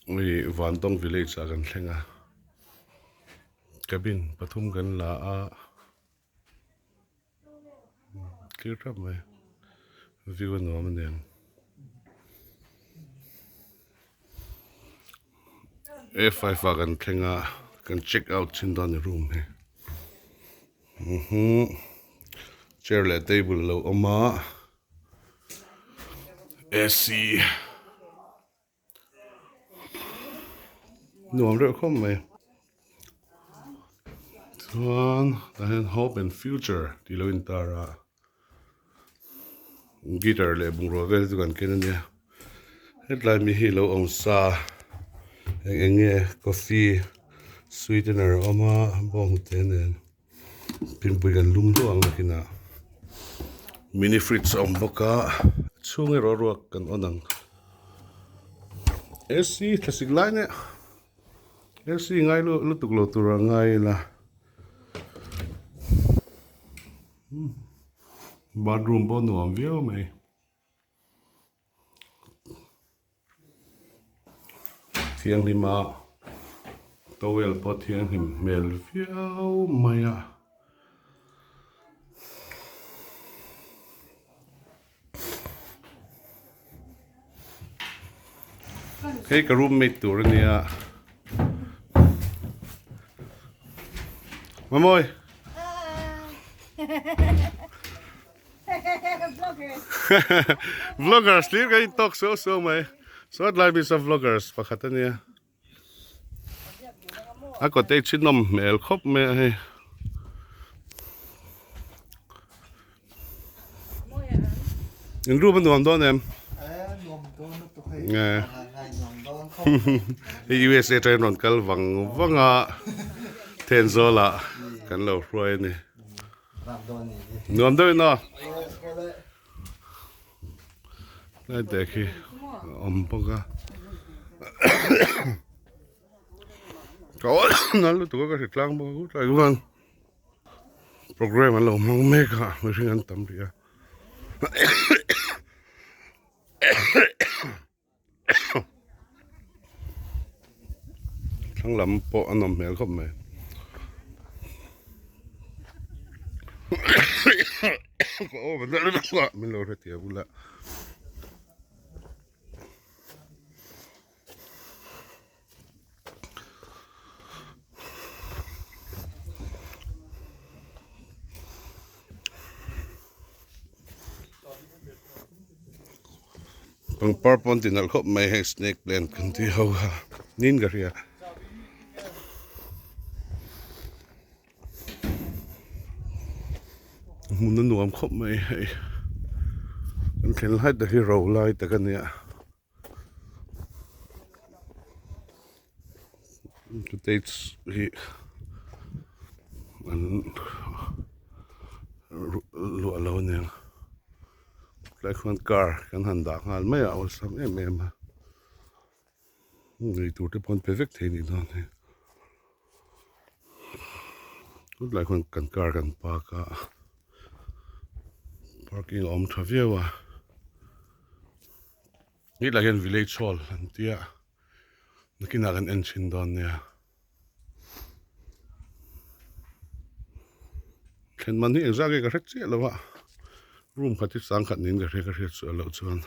Ui Vantawng village ah kan thleng a cabin pathum kan la a clear tap mai view a nuam a niang A five ah kan thleng a kan check out chin dawn a ni room hi chair leh table a lo awm a A_C. Nuam reuh khawp mai chuan tah hian hope and future tih lo intar a guitar leh bungrua vel chu kan ken ania hetlai mi hi lo awm sa eng eng nge coffee sweetener a awm a bawnghnute nen. Thingpui kan lum hluah ang nakinah mini fridge a awm bawk a chhung erawh ruak kan on ang ac thlasik lai nia ac ngai lutuk lo tur a ngai ila bathroom pawh nuam viau mai. Thianghlima towel pawh thianghlim hmel viau mai a. Hei ka roommate tur a nia. Mamawi. Vloggers hlir kan intawk suau suau mai. Saw tlai bik saw vloggers pakhat a nia. A cottage hi nawm hmel khawp mai a hei. In room a nuam dawn em? Hei USA train rawn kal vang vang a Thenzawl ah kan lo hruai a ni. Nuam deuh in aw. Lai te khi a awm bawk a. Ka awl nal lutuk a ka hre tlang bawk a ku tlai chuan program an lo hmang mek a mihring an tam rih a. Thlang lam pawh a nawm hmel khawp mai. Ka aw va deuh deuh a min lo hretia bula. Pangpar pawn ti nalh khawp mai hei snake plant kan tih ho kha niin ka hria. Hmun a nuam khawp mai hei kan thlen lai tak hi ro lai tak a nia. Cottage hi an luah lo aniang tlai khuan car kan han dah nghal mai a awlsam em em a ngei tur te pawh an pe vek thei anih dawn hi tlai khuan kan car kan park a parking a awm tha viau a. Hetlai hian village hall an tia nakinah kan en thin dawn nia thlen man hi engzah nge ka hre chiah lo a room khat hi chang khat niin ka hria ka hriat suah loh chuan.